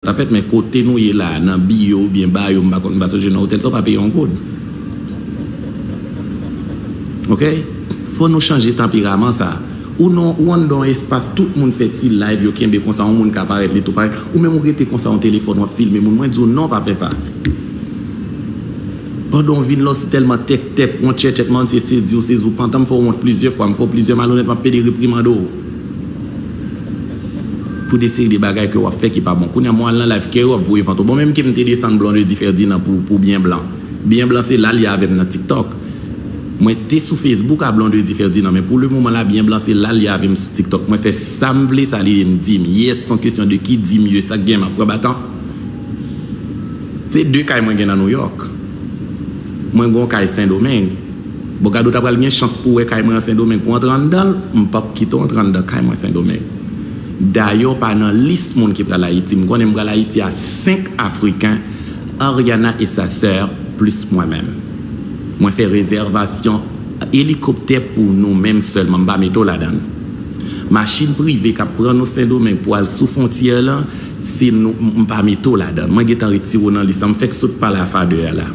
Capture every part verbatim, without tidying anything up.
ta fèt, men kote nou ye la, nan Biyo oubyen Bayo, m pa konn, m pa sonje non otèl sa, w pa peye yon goud. Oke? Fò nou chanje tanperaman sa. Ou non, ou anndan yon espas, tout moun fè ti live, yo kenbe konsa, yon moun ka parèt, li tou parèt. Ou menm ou rete konsa, yon telefòn, w ap filme moun. Mwen di w non, pa fè sa. Pandan w vin la, w si tèlman tèktèk, wont tchètchèt, manti, sezi w, sezi w, pantan m fè w wont plizyè fwa, m fè w plizyè malonèt, m ap pede reprimande w. Pou de seri de bagay ke w ap fè ki pa bon. Kounye a, mwen al nan live, kè w ap voye vant w. Bon, menm ke m te desann Blondedy Ferdinand pou, pou Byen Blan. Byen Blan se la l ye avè m nan TikTok. Mwen te sou Facebook a Blondedy Ferdinand, men pou le moman la, Byen Blan se la l ye avè m sou TikTok. Mwen fè sa m vle, sa li ye m di m. Yes, se yon kesyon de ki di m ye, sa k gen m ap pran batan. Se de kay mwen gen nan Nouyòk. Mwen gen yon kay Sendomeng. Bon, gade, w ta pral gen chans pou w wè kay mwen an Sendomeng, pou w antre anndan l, m p ap kite w antre anndan kay mwen Sendomeng. Dayè, w pa nan lis moun ki pral Ayiti. M konnen m pral Ayiti a senk Afriken, Ariana et sa sœur, plis mwen menm. Mwen fè rezèvasyon elikoptè pou nou menm sèlman, m pa mete w ladan l. Machin prive k ap pran nou Sendomeng pou al sou fwontyè lan, se nou, m, m pa mete w ladan l. Mwen gentan retire w nan lis lan, m fèk sot pale a Fader a la.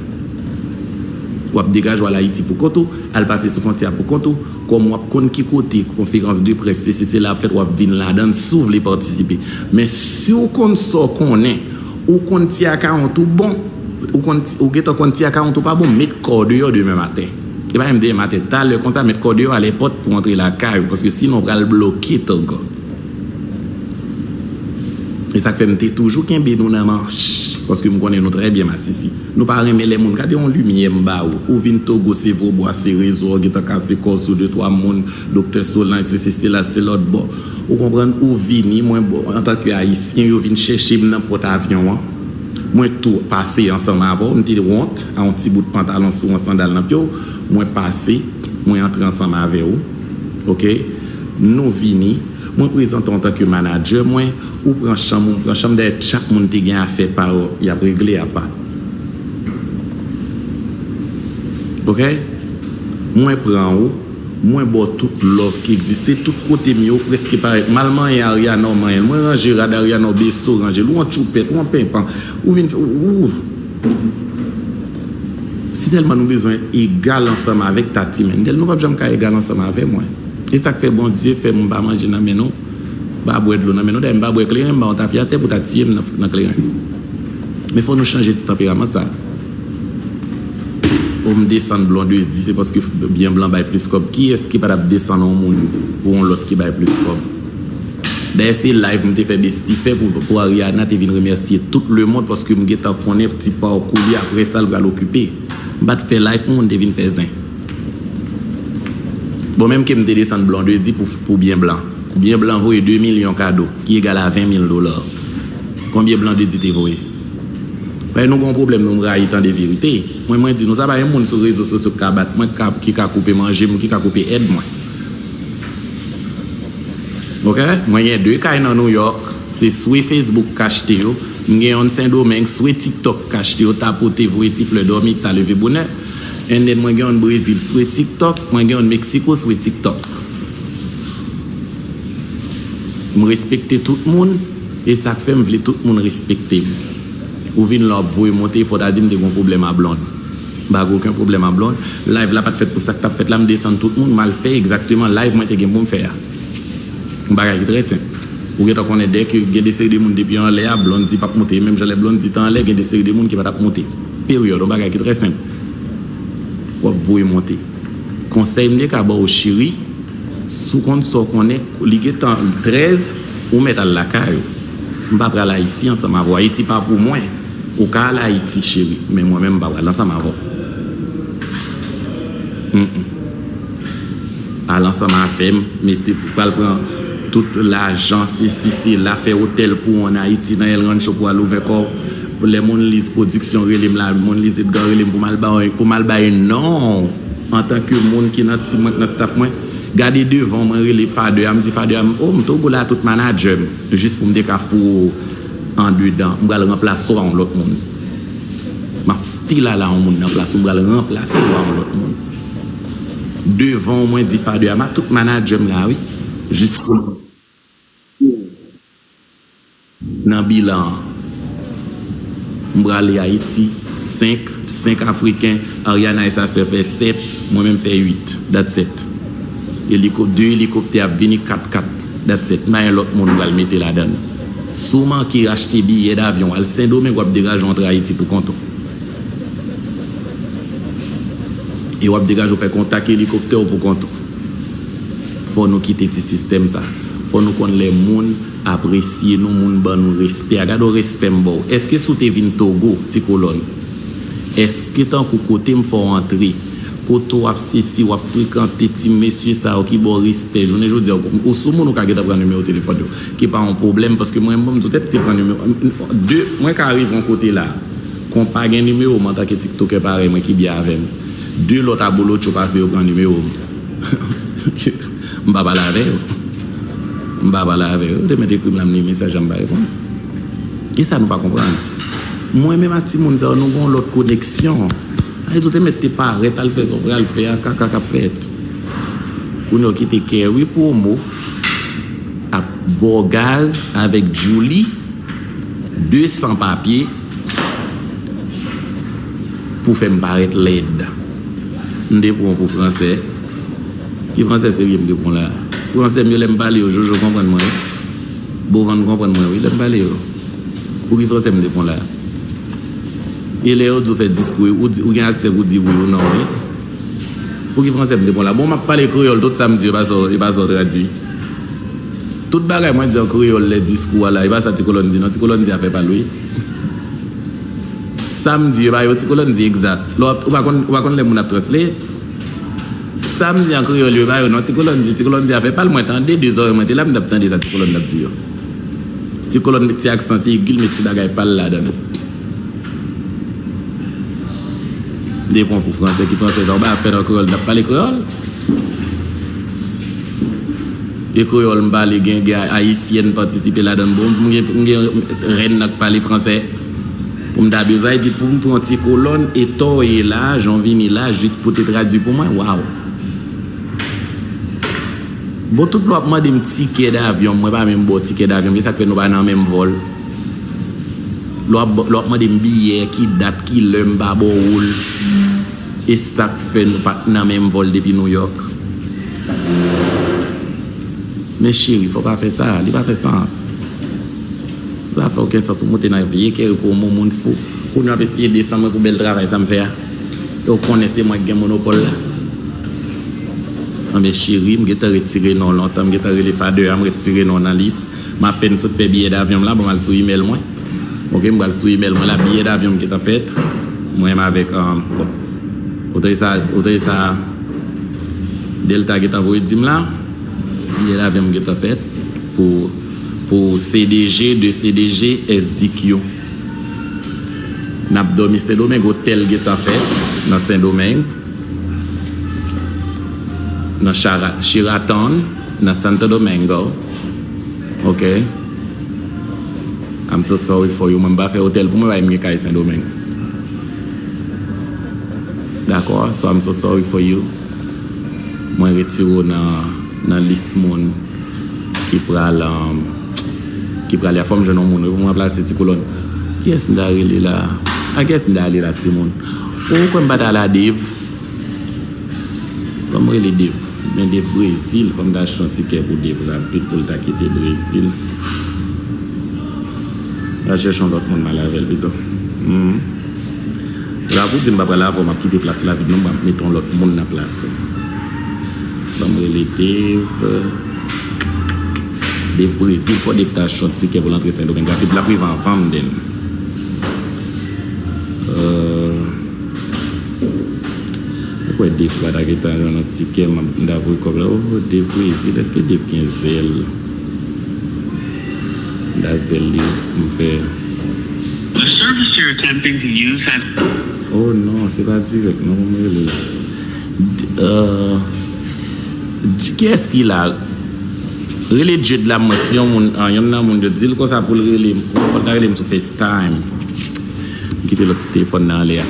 W ap degaje w al Ayiti pou kont ou, al pase sou fwontyè a pou kont ou, kòm w ap konn ki kote konferans de près, sesi sela ap fèt, w ap vin ladan l si w vle patisipe. Men si w konn sa w konnen, ou konn ti akawont ou bon, ou konn ti, ou gentan konn ti akawont ou pa bon, met kò w deyò demen maten. E pa menm demen maten, talè konsa, met kò w deyò, ale pòt pou w antre lakay ou, paske sinon w pral bloke ankò. E sa k fè m te toujou kenbe nou nan manch, paske m konnen nou trè byen masisi. Nou pa renmen lè moun, gade yon limyè m ba ou, ou vin Togo, se Vobwa, se rezo, ou gentan kase kò w sou de twa moun, Doktè Solange, se sesi sela, se lòt bò. Ou konprann, ou vini, mwen, bon, antanke Ayisyen, yo vin chèche m nan pòt avyon an. Mwen tou pase ansanm avè w, m te wont a yon ti bout pantalon sou yon sandal nan pye w. Mwen pase, mwen antre ansanm avè w. Oke? Nou vini, mwen prezante w antanke manadjè mwen, ou pran chanm ou, m pran chanm, dayè chak moun te gen afè pa yo, y ap regle apa. Oke? Mwen pran ou, mwen ba w tout love ki egziste, tout kote m ye, ou frèske parèt. M al manyen Ariana, w manyen l. Mwen ranje rad Ariana, w bese w ranje l. Ou an tchoupèt, ou an penpan. Ou vin fè, ou, ou. Si tèlman nou bezwen egal ansanm avèk Tati Mendel, nou p ap janm ka egal ansanm avè mwen. E sa k fè Bondye fè m pa manje nan men nou, pa bwè dlo nan men nou. Dayè, m pa bwè kleren, m pa yon tafyatè pou ta tiye m nan, nan kleren. Men fò nou chanje ti tanperaman sa. O, m desann Blondedy, se paske Byen Blan bay plis kòb. Kiyès ki pa t ap desann yon moun pou yon lòt ki bay plis kòb? Dayè, se live m te fè Bestie fè pou, pou Ariana te vin remèsye tout lemonn, paske m gentan konnen ti pakou li, apre sa l pral okipe. M pa t fè live pou moun te vin fè zen. Bon, menm ke m te desann Blondedy pou, pou Byen Blan. Byen Blan voye de milyon kado, ki egal a ven mil dola. Konbyen Blondedy te voye? Paske nou gen yon pwoblèm, nou rayi tande verite. Mwen, mwen di nou, sa pa gen moun sou rezo sosyo ki ka bat mwen, ki ka, ki ka koupe manje m, ki ka koupe èd mwen. Oke? Mwen gen de kay nan Nouyòk, se swe Facebook k achte yo. M gen yonn Sendomeng, swe TikTok k achte yo, tapote, voye ti flè, dòmi ta, leve bonè. And then mwen gen yonn Brezil, swe TikTok. Mwen gen yonn Meksiko, swe TikTok. M respekte tout moun, e sa k fè m vle tout moun respekte m. Ou vin la, w ap voye monte, fò w ta di m te gen yon pwoblèm a Blonde. M pa gen okenn pwoblèm a Blonde. Live la pa t fèt pou sa k t ap fèt la, m desann tout moun, m al fè egzakteman live mwen te gen pou m fè a. Yon bagay ki trè senp. Ou gentan konnen dèke gen de seri de moun depi anlè a, Blondedy p ap monte. E menm jan lè Blondedy te anlè, gen de seri de moun ki pa t ap monte. Peryòd, yon bagay ki trè senp. W ap voye monte. Konsèy m te ka ba w, cheri, si w konn sa w konnen, li gentan trèz, ou mèt al lakay ou. M pa pral Ayiti ansanm avè w. Ayiti pa pou mwen. Ou ka al Ayiti, cheri, men mwen menm m pa pral ansanm avè w. Mm, mm. Al ansanm avè m, mete, pral pran tout lajan, sesi, sela, fè otèl pou w ann Ayiti, nan El Rancho pou al ouvè kò w. Lè Monliz Pwodiksyon rele m la, Monliz Edgar rele m pou m al ba, pou m al bay non antanke moun ki nan tim mwen, ki nan staff mwen. Gade devan mwen rele Fader a, m di Fader a, m, o, m Togo la, tout manadjè m, jis pou m te ka foure w andedan. M pral ranplase w a yon lòt moun. M ap still al a yon moun nan plas ou, m pral ranplase w a yon lòt moun. Devan w, mwen di Fader a, ma tout manadjè m la, wi. Jis pou nan bilan an. M prale Ayiti, senk, senk Afriken, Ariana e sa sè fè sèt, mwen menm fè uit. That's it. Elikop-, de elikoptè ap vini, kat kat. That's it. M pa gen lòt moun m pral mete ladan l. Si w manke achte biyè davyon, al Sendomeng, w ap degaje w antre Ayiti pou kont ou. E w ap degaje w fè kontak elikoptè w pou kont ou. Fò nou kite ti sistèm sa. Fò nou konn lè moun apresye nou, moun ban nou respè a. Gade yon respè m ba w. Èske si w te vin Togo, Ti Kolòn, èske tankou kote m fè w antre, kote w ap sesi, w ap frekante ti mesye sa yo ki ba w respè, jounen jodi a, ou sou moun ou ka gentan pran nimewo telefòn yo, ki pa yon pwoblèm, paske mwen menm, m tou tèt te pran nimewo. De, mwen ka rive yon kote la, kon pa gen nimewo m antanke tiktokè parèy mwen ki byen avè m. De lòt abolotcho pase yo pran nimewo m. M pa pale avè yo. M pa pale avè yo. Yo te mèt ekri m la, m li mesaj la, m pa reponn. Kisa nou pa konprann? Mwen menm ak timoun sa yo, nou gen yon lòt koneksyon. Sa vle di, ou te mèt te parèt, al fè sa w pral fè a, kaka k ap fèt. Kounye a w kite Kerry Promo ap ba w gaz avèk Djouly, de san papye, pou fè m parèt lèd. M te pran w pou fransè. Ki fransè serye m te pran w la? Fransè m yo, lè m pale yo, Jojo konprann mwen wi. Bovan konprann mwen wi, lè m pale yo. Pou ki fransè m te pran w la? E lè yo di w fè diskou, ou di, ou gen aksè pou di wi ou non wi. Pou ki fransè m te pran w la? Bon, m ap pale kreyòl, tout sa m di yo, e pa sa, e pa sa w tradui. Tout bagay mwen di an kreyòl lè diskou a la, e pa sa Ti Kolòn di non, Ti Kolòn di afè pa l wi. Sa m di yo, e pa yo Ti Kolòn di egzat. Lè w ap, ou pa konn, ou pa konn lè moun ap translate. Sa m di an kreyòl yo, e pa yo non, Ti Kolòn di, Ti Kolòn di afè pa l, mwen tande, de zòrèy mwen te la, m t ap tande sa Ti Kolòn t ap di yo. Ti Kolòn met ti aksan egi l, met ti bagay pa l ladan l. M te pran w pou fransè, ki fransè sa? Ou pa ap fè nan kreyòl, n ap pale kreyòl. E kreyòl m pale, gen, gen ayisyèn patisipe ladan l. Bon, m gen, m gen rèn nan k pale fransè. Pou m ta bezwen di, pou m pran Ti Kolòn, e ta w ye la, jan w vini la, jis pou te tradui pou mwen, waw. Bon, tout lè w ap mande m tikè davyon, mwen pa menm ba w tikè davyon, men sa k fè nou pa nan menm vòl. Lè w ap, lè w ap mande m biyè, ki dat, ki lè, m pa ba w woul. E sa k fè nou pa t nan menm vòl depi Nouyòk. Men cheri, fò w pa fè sa, li pa fè sans. Li pa fè okenn sans, ou monte nan vye kè pou yon moun fou. Kounye a w ap eseye desann mwen pou bèl travay sa m fè a. E w konnen se mwen k gen monopòl la. Anben cheri, m gentan retire non w lontan, m gentan rele fadè a, m retire non w nan lis. M apèn sot fè biyè davyon m la, bon, m al sou imèl mwen. Oke, m pral sou imèl mwen la, biyè davyon m gentan fèt. Mwen menm avèk, um, bon, otorite sa, otorite sa, Delta gentan voye di m la. Biyè davyon m gentan fèt pou, pou C D G, de C D G, S D Q. N ap dòmi Sendomeng, otèl gentan fèt nan Sendomeng. Nan Shara-, Sheraton, nan Santo Domingo. Ok. I'm so sorry for you. Mwen m pa fè otèl pou mwen, bay m gen kay Sendomeng. Dakò? So I'm so sorry for you. Mwen retire w nan, nan lis moun ki pral, um, ki prale a. Fò m jwenn yon moun wi pou m ranplase Ti Kolòn. Kiyès m ta rele la? A kiyès m ta ale la, timoun? Ou kwè m pa ta ale a Dave? Ban m rele Dave. Men Dave Brezil, fò m ta achte yon tikè pou Dave rapid pou l ta kite Brezil. M ta chèche yon lòt moun m ale avè l pito. Hmm. E pa pou di m pa pral avè w, m ap kite plas la vid non, m ap mete yon lòt moun nan plas ou. Ban m rele Dave. Dave Brezil, fò Dave ta achte yon tikè pou l antre Sendomeng rapid, l ap rive anvan m, then. Euh, Mwen kwè Dave pa ta gentan jwenn yon tikè, m ap, m ta voye kòb la. Oh, Dave Brezil, èske Dave gen zèl? M ta zèl li, m fè. The service you're attempting to use has Oh non, se pa dirèk non, mwen rele. D-, euh, J-, kiyès ki la? Rele Jude la, mwen, si yon moun, ah, yonn nan moun yo, di l konsa pou l rele m. Fò l ta rele m sou FaceTime. M kite lòt ti telefòn nan anlè a.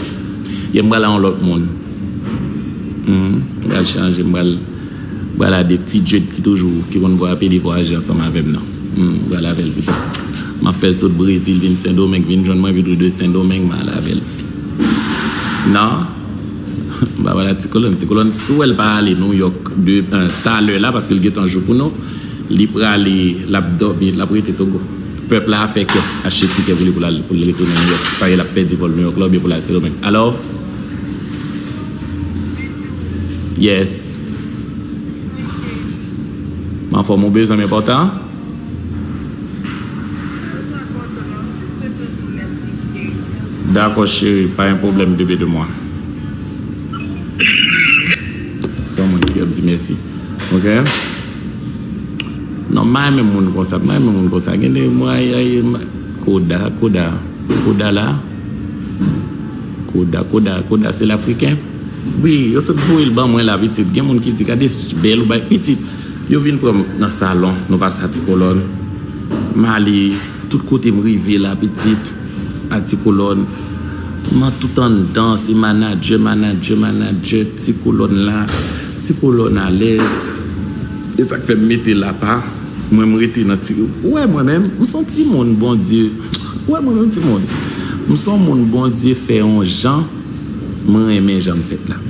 Ye, m pral a yon lòt moun. Hmm, m pral chanje, m pral, m pral a de ti Jude ki toujou, ki konn vwa-, pede vwayaje ansanm avè m nan. Hmm, m pral avè l pito. M ap fè l sot Brezil, vin Sendomeng, vin jwenn mwen, epi tou de Sendomeng, m al avè l. Non. M pa pale a Ti Kolòn. Ti Kolòn, si w wè l pa ale Nouyòk de, eh, talè la, paske l gentan jou pou nou, li prale, l ap dòmi, l ap rete Togo. Pèp la fè kè, achte tikè pou li, pou l al, pou l retounen Nouyòk. Paske l ap pèdi vòl Nouyòk la, oubyen pou l al Sendomeng. Alò, yes. M anfòm, ou bezwen m enpòtan? Dakò, cheri, pa gen pwoblèm, bebe de mwa. Se yon moun ki ap di mèsi. Ok? Non, m pa renmen moun konsa, m pa renmen moun konsa. Gen de mwa, ay, ay, m-, Koda, Koda, Koda la. Koda, Koda, Koda, se lafriken. Wi, yo sot voye l ban mwen la, pitit. Gen moun ki di, "Gade bèl ou bay pitit." Yo vin pran m nan salon, nou pase a Ti Kolòn. M ale, tout kote m rive la, pitit, a Ti Kolòn. M an tout anndan, se manadjè, manadjè, manadjè, Ti Kolòn la. Ti Kolòn alèz. E sa k fè m mete l apa. Mwen, m rete nan ti, ou wè mwen menm, m se yon timoun, Bondye. Ou wè mwen menm, timoun. M se yon moun, Bondye fè yon jan, mwen renmen jan m fèt la.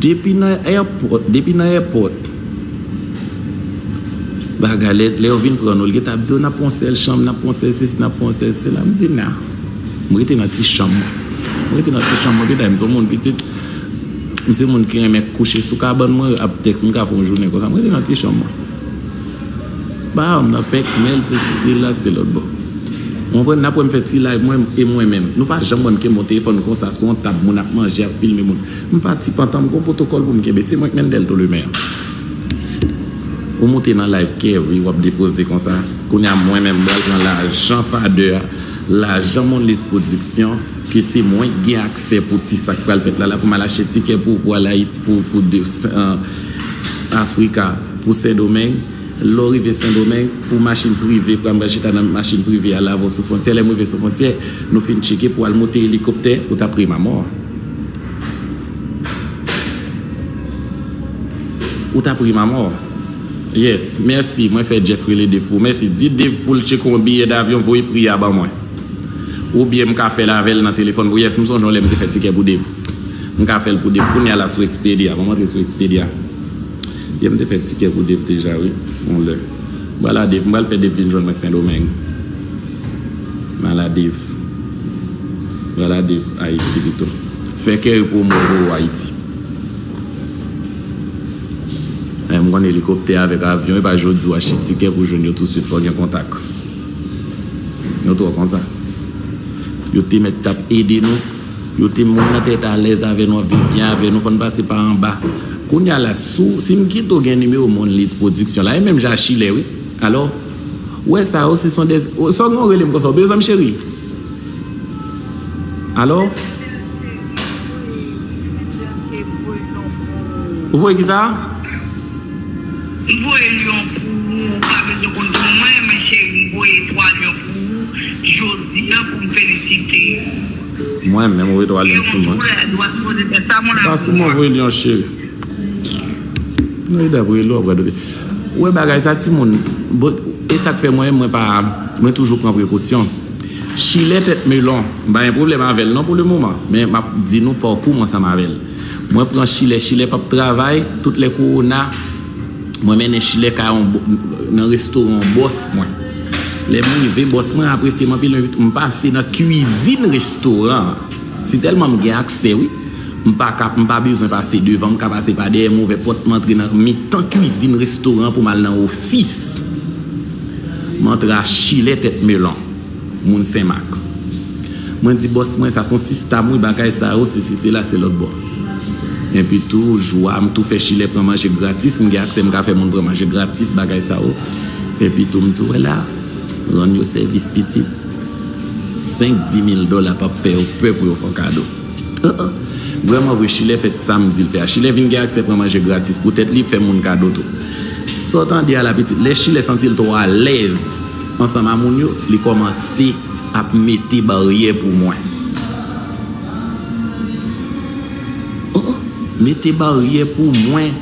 Depi nan èpòt, depi nan èpòt, bagay, lè, lè yo vin pran nou, l gentan ap di yo, "N ap pran yon sèl chanm, n ap pran yon sèl sesi, n ap pran yon sèl sela." M di, "Na." M rete nan ti chanm mwen. M rete nan ti chanm mwen, pita, m se yon moun pitit. M se moun ki renmen kouche sou kabann mwen, ap tèks, m ka fè yon jounen konsa. M rete nan ti chanm mwen. Ba, m nan pèk, mèl, se si, se la, se lòt bò. Ou konprann? N ap wè m fè ti live mwen e mwen menm. Nou pa janm wè m kenbe yon telefòn konsa sou yon tab, moun ap manje, ap filme moun. M pa ti pantan, m gon pwotokòl pou m kenbe. Se mwen k Mendel Toleme an. Ou moute nan live, Kerry, w ap depoze konsa. Kounye a, mwen menm, m pral pran lajan fadè a, lajan Monlis Production, ke se mwen k gen aksè pou ti sa k pral fèt la, la pou m al achte tikè pou, pou al Ayiti, pou, pou de, eh, Afrika, pou Sendomeng. Lè w rive Sendomeng, pou machin prive, pran m pral chita nan machin prive a, lave w sou fwontyè. Lè m rive sou fwontyè, nou fin tcheke pou al moute elikoptè, ou t ap ri m a mò. Ou t ap ri m a mò. Yes, mèsi. Mwen fè Jeff rele Dave pou ou. Mèsi. Di Dave pou l tcheke yon biyè davyon, voye pri a ban mwen. Oubyen m ka fè l avè l nan telefòn pou, yes, m sonje yon lè m te fè tikè pou Dave. M ka fè l pou Dave. Kounye a la sou Expedia. Ban m antre sou Expedia. Yè m te fè tikè pou Dave deja, wi. Yon lè. Vwala Dave. M pral fè Dave vin jwenn mwen Sendomeng. Vwala Dave. Vwala Dave. Ayiti pito. Fè kè yo pou mwen voye w Ayiti. Eh, m konn elikoptè avèk avyon, e pa jodi w achte tikè pou jwenn yo touswit, fò w gen kontak. Yo twò konsa. Yo te mèt t ap ede nou. Yo te moun nan tèt alèz avè nou, ap viv byen avè nou, fò n pase pa anba. Kounye a la, si w, si m kite w gen nimewo Monlis Production la, e menm jan a Chilè, wi. Alò, ou wè sa yo, se son de, sa w gen w rele m konsa, w bezwen m cheri? Alò? Ou voye kisa? M voye lyon pou ou, ou pa bezwen konn pou mwen, men cheri, m voye twa lyon pou ou jodi a pou m felisite ou. Mwen menm, voye twa lyon sou mwen. Lyon sou lè, dwa sou lè, sa mon amour. Pa sou mwen, voye lyon, cheri. Non, e dapre lè w ap radote. Ou wè bagay sa, timoun, bon, e sa k fè mwen, mwen pa, mwen toujou pran prekosyon. Chilè tèt melon, m pa gen pwoblèm avè l non pou le moman, men m ap di nou pakou m ansanm avè l. Mwen pran Chilè, Chilè p ap travay, tout lè kowona, mwen mennen Chilè kay yon bò-, nan restoran yon bòs mwen. Lè m rive, bòs mwen apresye m anpil, m pase nan kwizin restoran an. Si tèlman m gen aksè, wi, m pa ka, m pa bezwen pase devan, m ka pase pa dèyè, m ouvè pòt, m antre nan mitan kwizin restoran an pou m al nan ofis. M antre a Chilè tèt melon. Moun Senmak. Mwen di bòs mwen, sa se yon sistèm, wi, bagay sa yo, se, se, se la, se lòt bò. Epi tou, jou a, m tou fè Chilè pran manje gratis, m gen aksè, m ka fè moun pran manje gratis, bagay sa yo. Epi tou, m di, wè la, rann yo sèvis pitit. Senk, di mil dola p ap fè yo pè pou yo fè w kado. Vrèman vre, Chilè fè sa m di l fè a. Chilè vin gen aksè pran manje gratis pou tèt li, fè moun kado tou. Sa w tande a la pitit, lè Chilè santi l twò alèz ansanm a moun yo, li kòmanse ap mete baryè pou mwen. Oh, oh, mete baryè pou mwen.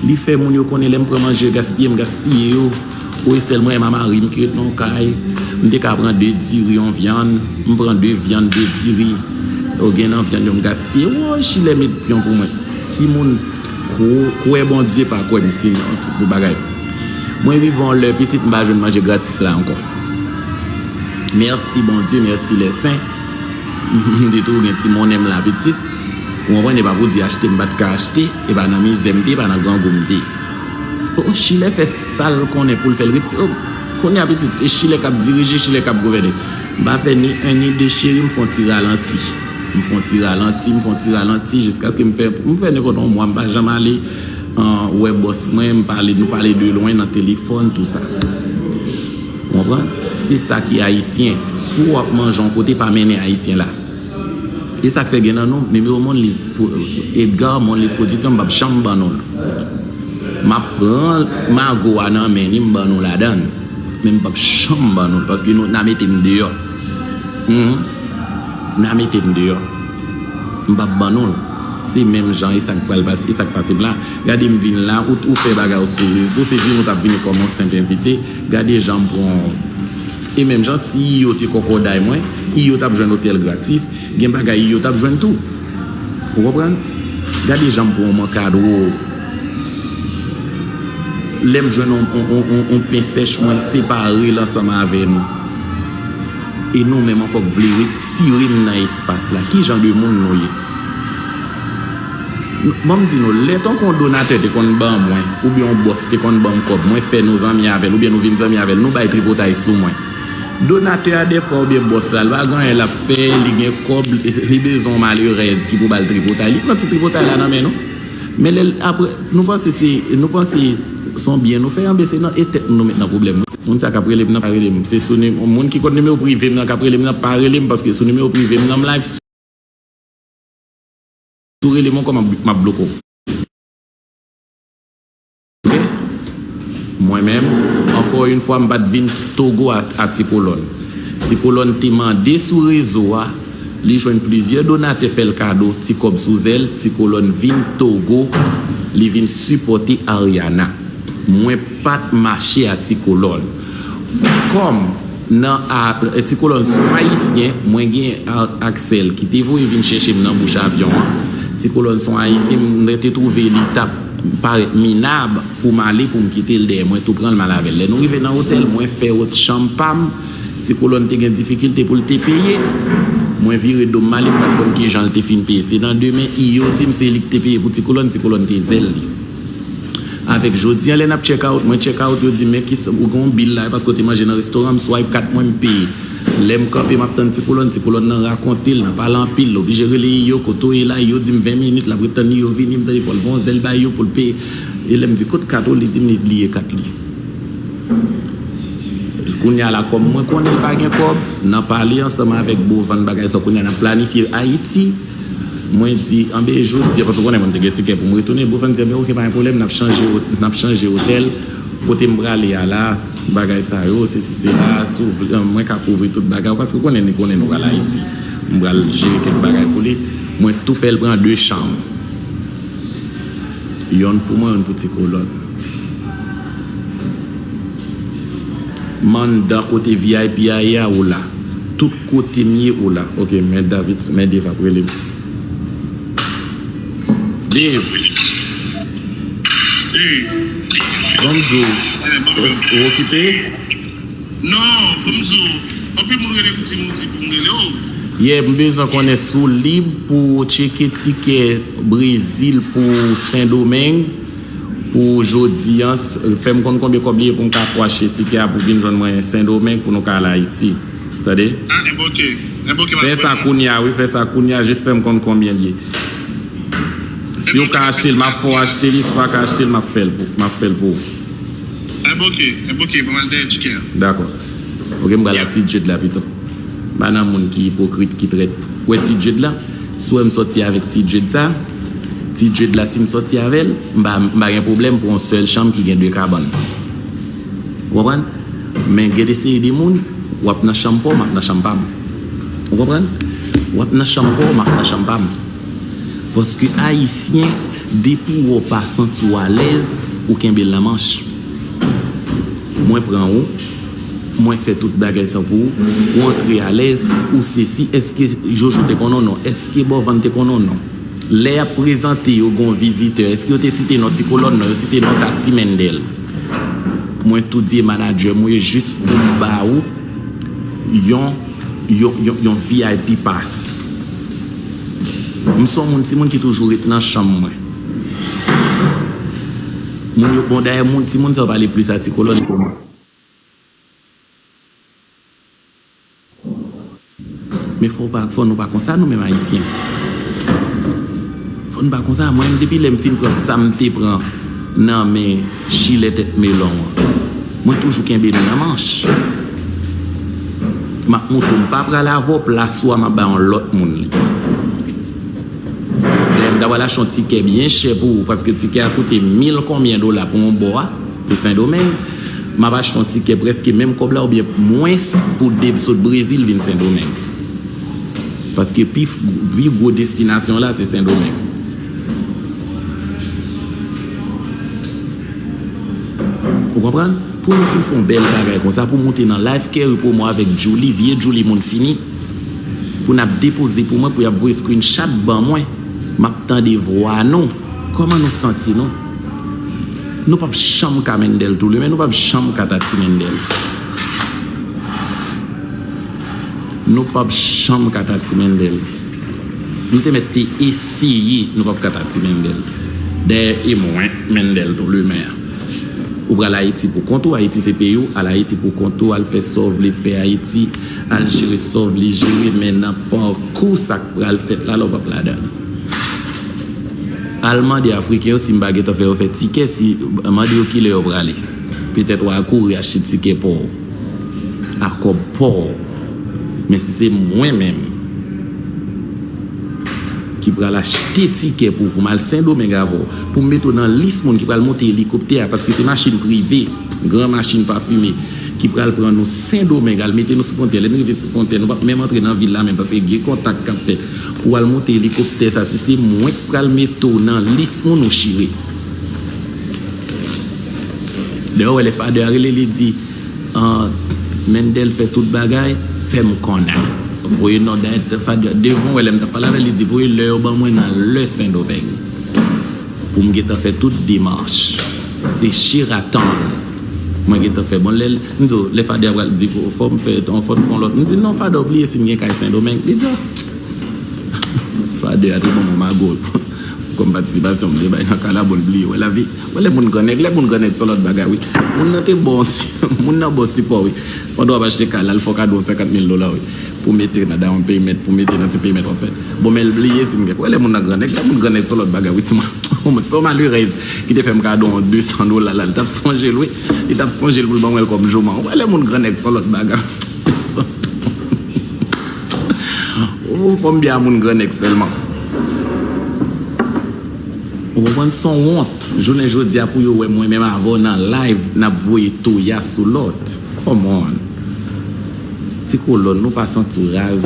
Li fè moun yo konnen lè m pran manje gaspiye, m gaspiye yo. Wi, sèl mwen, m a mari m ki ret nan yon kay. M te ka pran de diri, yon vyann. M pran de vyann, de diri. Yo gen nan vyann yo m gaspiye. Woy, Chilè met pyon pou mwen. Timoun, kw-, kwè Bondye, pa kwè m, se yon ti pou bagay. Mwen rive yon lè, pitit, m pa jwenn manje gratis la ankò. Mèsi Bondye, mèsi lèsen. M di tou gen ti monnen m la, pitit. Ou konprann, e pa pou di achte m pa t ka achte, e pa nan mizè m te, e pa nan grangou m te. O, Chilè fè sa l konnen pou l fè l reti-, o, kounye a pitit, e Chilè k ap dirije, Chilè k ap gouvène. M pa fè ni en ni de cheri, m fè yon ti ralanti. M fè yon ti ralanti, m fè yon ti ralanti, jiskaske m fè, m fè nenpòt yon mwa, m pa janm ale, an, wè bòs mwen, m pale, nou pale de lwen nan telefòn, tou sa. Ou konprann? Se sa ki ayisyen. Si w ap manje yon kote, pa mennen ayisyen la. E sa k fè gen nan nou, nimewo Monlis, Edgar Monlis Production, m p ap janm ban nou l. M ap pran mago a nan men li, m ban nou ladan l. Men m p ap janm ban nou l, paske nou, n a mete m deyò. Mhm. N a mete m deyò. M p ap ban nou l. Se menm jan, e sa k pral pase, e sa k pase m la. Gade m vin la, ou, ou fè bagay ou sou rezo, se vin ou t ap vini kòm yon senp envite. Gade jan m pran. E menm jan, si Iyo te kòkòday mwen, Iyo t ap jwenn otèl gratis, gen bagay Iyo t ap jwenn tou. Ou konprann? Gade jan m pran yon mankadro. Lè m jwenn yon, yon, yon, yon, yon pen sèch, mwen separe l ansanm avè nou. E nou menm ankò k vle retire m nan espas la. Ki jan de moun nou ye? N-, ban m di nou, lè tankou yon donatè te konn ban mwen, oubyen yon bòs te konn ban m kòb, mwen fè nou zanmi avè l, oubyen nou vin zanmi avè l, nou bay tripotay sou mwen. Donatè a dèfwa oubyen bòs la, l pa gen anyen l ap fè, li gen kòb, li, li bezwen yon malerèz ki pou ba l tripotay. Li pran ti tripotay la nan men nou. Men lè l, apre, nou panse se, nou panse se yon byen nou fè, anben se nan e tèt nou nou met nan pwoblèm wi. Moun sa k ap rele m nan pa rele m. Se sou ni-, moun ki konn nimewo prive m nan k ap rele m nan pa rele m, paske sou nimewo prive m nan m live. Si w rele m ankò, m ap, m ap bloke w. Ok? Mwen menm, ankò yon fwa, m pa t vin Togo a, a Ti Kolòn. Ti Kolòn te mande sou rezo a, li jwenn plizyè donatè fè l kado ti kòb sou zèl, Ti Kolòn vin Togo, li vin sipòte Ariana. Mwen pa t mache a Ti Kolòn. Kòm nan a, Ti Kolòn se yon ayisyen, mwen gen a, Axel ki te voye vin chèche m nan bouch avyon an. Ti Kolòn se yon ayisyen, mwen te twouve li t ap parèt minab pou m ale, pou m kite l dèyè. Mwen tou pran l, m al avè l. Lè nou rive nan otèl, mwen fè wòt chanm pa m. Ti Kolòn te gen difikilte pou l te peye. Mwen vire do m ale, m pa t konn ki jan l te fin peye. Se nan demen, Iyo di m se li ki te peye pou Ti Kolòn, Ti Kolòn te zèl li. Avèk jodi a, lè n ap check out, mwen check out, yo di, "Men kisa, ou gen yon bil la, e paske w te manje nan restoran, m swipe kat mwen, m peye." Lè m kanpe, m ap tann Ti Kolòn, Ti Kolòn nan rakonte l, nan pale anpil, l oblije rele Iyo, "Kote w ye la?" Iyo di m ven minit, l ap ret tann Iyo vini, m tande fò l voye yon zèl bay Iyo pou l peye. E lè m di, "Kote kat ou?" Li di m li bliye kat li. Kounye a la, kòm mwen konnen l pa gen kòb, nan pale ansanm avèk Bovan bagay sa, kounye a n ap planifye Ayiti. Mwen di, anben jodi a, paske w konnen mwen te gen tikè pou m retounen, Bovan di, "Anben oke, pa gen pwoblèm, n ap chanje o-, n ap chanje otèl, kote m prale a la, bagay sa yo, sesi sela, si w vle, mwen ka kouvri tout bagay, paske w konnen, li konnen nou pral Ayiti, m pral jere kèk bagay pou li." Mwen tou fè l pran de chanm. Yonn pou mwen, yonn pou Ti Kolòn. M anndan kote V I P a ye a, ou la. Tout kote m ye, ou la. Ok, men David, men Dave ap rele m. Dave! Hey! Ban m di w, ou okipe? Non, ban m di w, anpil moun rele m, di m, di pou m rele w. Yeah, m bezwen konnen si w lib pou w tcheke tikè Brezil pou Sendomeng pou jodi a. S-, fè m konn konbyen kòb li ye pou m ka fè w achte tikè a pou w vin jwenn mwen Sendomeng pou nou ka al Ayiti. Tande? Ah, enben oke. Enben oke, m ap rele w. Fè sa kounye a, wi, fè sa kounye a, jis fè m konn konbyen li ye. Si w ka achte l, m ap fè w achte li, si w pa ka achte l, m ap fè l pou, m ap fè l pou ou. Enben oke, enben oke, ban m al dèyè tikè a. Dakò. Oke, m pral a Ti Djed la pito. M pa nan moun ki ipokrit, ki trèt. Ou wè Ti Djed la? Si w wè m sòti avèk Ti Djed sa, Ti Djed la, si m sòti avè l, m pa, m pa gen pwoblèm pou yon sèl chanm ki gen de kabann. Ou konprann? Men gen de seri de moun, w ap nan chanm pa w, m ap nan chanm pa m. Ou konprann? W ap nan chanm pa w, m ap nan chanm pa m. Paske Ayisyen, depi w wè w pa santi w alèz, ou kenbe l nan manch. Mwen pran ou, mwen fè tout bagay sa pou ou, ou antre alèz, ou sesi, èske Jojo te konn ou non, èske Bòvann te konn ou non? Lè y ap prezante yo gon vizitè, èske yo te site non Ti Kolòn non, yo site non Tati Mendel? Mwen tou di e manadjè mwen jis pou m ba ou yon, yon, yon, yon V I P pass. M se yon moun, timoun ki toujou ret nan chanm mwen. Moun yo, bon, dayè, moun, timoun sa yo pale plis a Ti Kolòn ke mwen. Men fò pa, fò nou pa konsa, nou menm Ayisyen. Fò nou pa konsa. Mwen menm, depi lè m fin pran sa m te pran nan men chilè tèt melon an, mwen toujou kenbe nou nan manch. M ap montre w, m pa pral avè w, plas ou a, m ap bay yon lòt moun li. Dayè, m ta pral achte yon tikè byen chè pou ou, paske tikè a koute mil konbyen dola pou yon bò a, pou Sendomeng. M ap achte yon tikè prèske menm kòb la, oubyen mwens, pou Dave sot Brezil vin Sendomeng. Paske pi, pi gwo destinasyon la, se Sendomeng. Ou konprann? Pou nou fin fè yon bèl bagay konsa, pou moute nan Life Carry Promo avèk Djouly, vye Djouly moun fini, pou n ap depoze pou mwen, pou y ap voye screenshot ban mwen, m ap tande vwa nou. Kòman nou santi nou? Nou p ap janm ka Mendel Touloumen, nou p ap janm ka Tati Mendel. Nou p ap janm ka Tati Mendel. Nou te mèt te eseye, nou p ap ka Tati Mendel. Dayè, e mwen, Mendel Touloumen an. Ou pral Ayiti pou kont ou, Ayiti se peyi w, al Ayiti pou kont ou, al fè sa w vle fè Ayiti, al jere sa w vle jere, men nan pakou sa k pral fèt la, la w p ap ladan l. Al mande Afriken yo si m pa gentan fè yo fè tikè, si, mande yo kilè yo prale. Petèt w a kouri achte tikè pa w, a kòb pa w. Men si se mwen menm ki pral achte tikè pou, pou m al Sendomeng avè w, pou m mete w nan lis moun ki pral monte elikoptè a, paske se machin prive, gran machin pafime, ki pral pran nou Sendomeng, al mete nou sou fwontyè. Lè n rive sou fwontyè, nou p ap menm antre nan vil la menm, paske gen kontak k ap fèt. Pou w al monte elikoptè sa, si se mwen k pral mete w nan lis moun ou chire. Dayè, w wè lè Fadè a rele, li di, ah, Mendel fè tout bagay, fè m konnen. Voye non, dayè, Fadè, devan, w wè lè m t ap pale avè l, li di, voye lè yo ban mwen nan lè Sendomeng. Pou m gentan fè tout demach. Se Sheraton. Mwen gentan fè, bon, lè, m di w, lè Fadè a pral di, fò m fè, fò n fè yon lòt. M di, non, Fadè, w bliye si m gen kay Sendomeng. Li di, ah, Fadè a te ban mwen mago. Kòm patisipasyon m te bay nan kay la, bon, l bliye. Wè lavi, wè lè moun grannèg, lè moun grannèg se yon lòt bagay, wi. Moun nan te bon, moun nan bon sipò, wi. Pandan w ap achte kay la, l fè w kado yon senkant mil dola, wi. Pou mete nan down payment, pou mete nan ti payment w ap fè. Bon, men l bliye si m gen. Wè lè moun nan grannèg, lè moun grannèg se yon lòt bagay, wi, timoun. Se yon malerèz ki te fè m kado yon de san dola la, li t ap sonje l, wi. Li t ap sonje l pou l ban mwen l kòm jouman. Wè lè moun grannèg se yon lòt bagay. Ou fò m byen a moun grannèg sèlman. Ou konprann, se yon wont. Jounen jodi a pou yo wè mwen menm avè w nan live, n ap voye toya sou lòt. Come on. Ti Kolòn, nou pa santi w raz.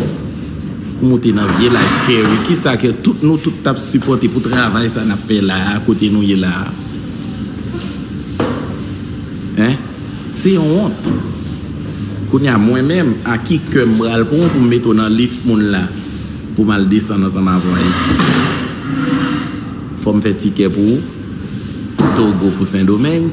Ou moute nan vye Life Carry. Kisa ke tout nou tout t ap sipòte pou travay sa n ap fè la a, kote nou ye la a? Hein? Se yon wont. Kounye a, mwen menm, a ki kè m pral pran w pou m mete w nan lis moun la pou m al desann ansanm avè w Ayiti? Fò m fè tikè pou ou, Togo pou Sendomeng.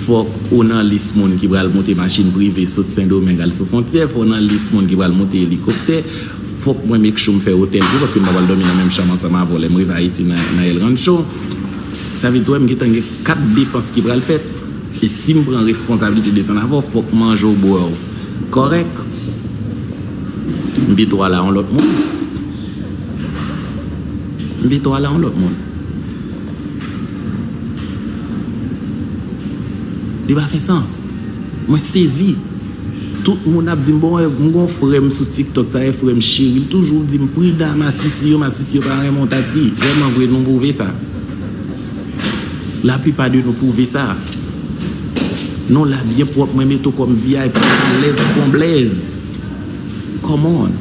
Fòk ou nan lis moun ki pral moute machin prive sot Sendomeng al sou fwontyè. Fò w nan lis moun ki pral moute elikoptè. Fòk mwen make sure m fè otèl pou ou, paske m pa pral dòmi nan menm chanm ansanm avè w lè m rive Ayiti nan, nan El Rancho. Sa vle di, w wè, m gentan gen kat depans ki pral fèt. E si m pran responsablite desann avè w, fòk manje w, bwè w kòrèk. M pito al a yon lòt moun. M pito al a yon lòt moun. Li pa fè sans. Mwen sezi. Tout moun ap di m, bon, m gon frè m sou TikTok, sa e frè m cheri, li toujou di m, pridan masisi yo, masisi yo pa renmen w Tati. Vrèman vre, nou pwouve sa. Laplipa de nou pwouve sa. Nou la byen pwòp, mwen mete w kòm V I P, alèz kon blèz. Come on.